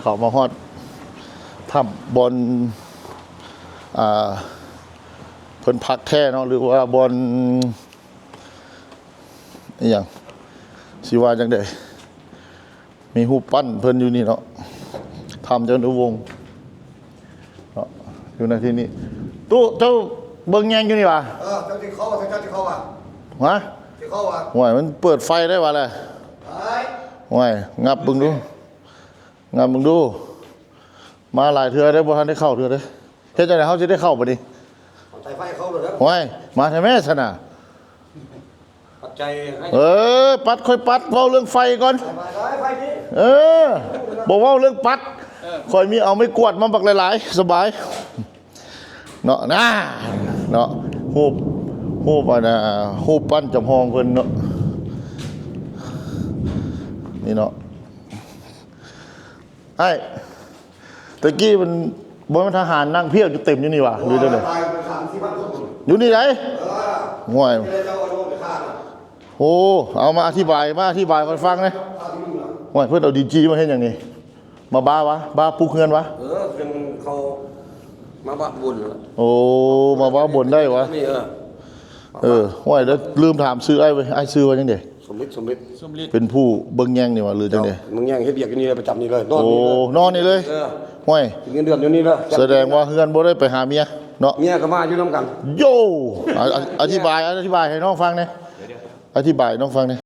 ເຂົ້າມາຮອດຖ້ຳບ່ອນ ອ່າ ເພິ່ນພັກແທ້ເນາະ ຫຼືວ່າບ່ອນອີ່ຫຍັງ ຊິວ່າຈັ່ງໃດ ມີຮູບປັ້ນເພິ່ນຢູ່ນີ້ເນາະ ຖ້ຳຈະນຸວົງ ເນາະ ຢູ່ໃນທີ່ນີ້. ຕູ້ ເຈົ້າເບິ່ງແຍງຢູ່ນີ້ຫວາ? ເອີ ເຈົ້າຊິເຂົ້າ ເຈົ້າຊິເຂົ້າຫວາ? ຮະ? ຊິເຂົ້າຫວາ? ໂອ້ຍ ມັນເປີດໄຟໄດ້ຫວາແຫຼະ? ໂອ້ຍ ງັບເບິ່ງດູ ງັບເບິ່ງດູ. ມາຫຼາຍເທື່ອເດ້ ບໍ່ທັນໄດ້ເຂົ້າເທື່ອເດ້. ເຮັດຈັ່ງໃດເຮົາຊິໄດ້ເຂົ້າບັດນີ້? ເອົາສາຍໄຟເຂົ້າໂລດເດີ. ໂອ້ຍ ມາແທ້ແມ້ຊັ້ນນະ. ປັດໄຈໃຫ້ ເອີ ປັດ ຂ້ອຍປັດ ເວົ້າເລື່ອງໄຟກ່ອນ. ໄຟ ໄຟ ໄຟນີ້ ເອີ ບໍ່ເວົ້າເລື່ອງປັດ. ເອີ ຂ້ອຍມີ ເອົາໄມ້ກວາດມາບັກຫຼາຍໆ ສະບາຍເນາະ. ນາ ເນາະ ຮູບ ຮູບອັນນ່າ ຮູບປັ້ນຈຳລອງເພິ່ນເນາະ ນີ້ເນາະ. ອ້າຍ ຕະກີ້ມັນ ບໍ່ແມ່ນທະຫານນັ່ງພຽບຢູ່ເຕັມຢູ່ນີ້ຫວາ ຫຼືຈັ່ງໃດ? ຢູ່ນີ້ໃດ? ເອີ ໂອ້ຍ ໂອ້ ເອົາມາອະທິບາຍ ມາອະທິບາຍໃຫ້ຂ້ອຍຟັງແດ່. ໂອ້ຍ ເພິ່ນເອົາດິນຈີ່ມາເຮັດຫຍັງນີ້? ມາບ້າຫວາ? ບ້າປຸກເຮືອນຫວາ? ເອີ ເພິ່ນເຂົາມາບ້າບົນ. ໂອ້ ມາບ້າບົນໄດ້ຫວາ? ນີ້ ເອີ ເອີ ໂອ້ຍ ແລ້ວລືມຖາມຊື່ອ້າຍເວີຍ ອ້າຍຊື່ວ່າຈັ່ງໃດ? ສົມฤດ ສົມฤດ ເປັນຜູ້ເບິ່ງແຍງນີ້ຫວາ ຫຼືຈັ່ງໃດ? ເບິ່ງແຍງ ເຮັດວຽກຢູ່ນີ້ເລີຍ ປະຈຳນີ້ເລີຍ ນອນນີ້ເລີຍ. ໂອ້ ນອນນີ້ເລີຍ. ເອີ ໂອ້ຍ ເງິນເດືອນຢູ່ນີ້ເລີຍ. ສະແດງວ່າເຮືອນບໍ່ໄດ້ໄປຫາເມຍເນາະ. ເມຍກໍມາຢູ່ນຳກັນ. ໂຢ ອະ ອະ ອະທິບາຍ ອະທິບາຍໃຫ້ນ້ອງຟັງແດ່ ອະທິບາຍໃຫ້ນ້ອງຟັງແດ່.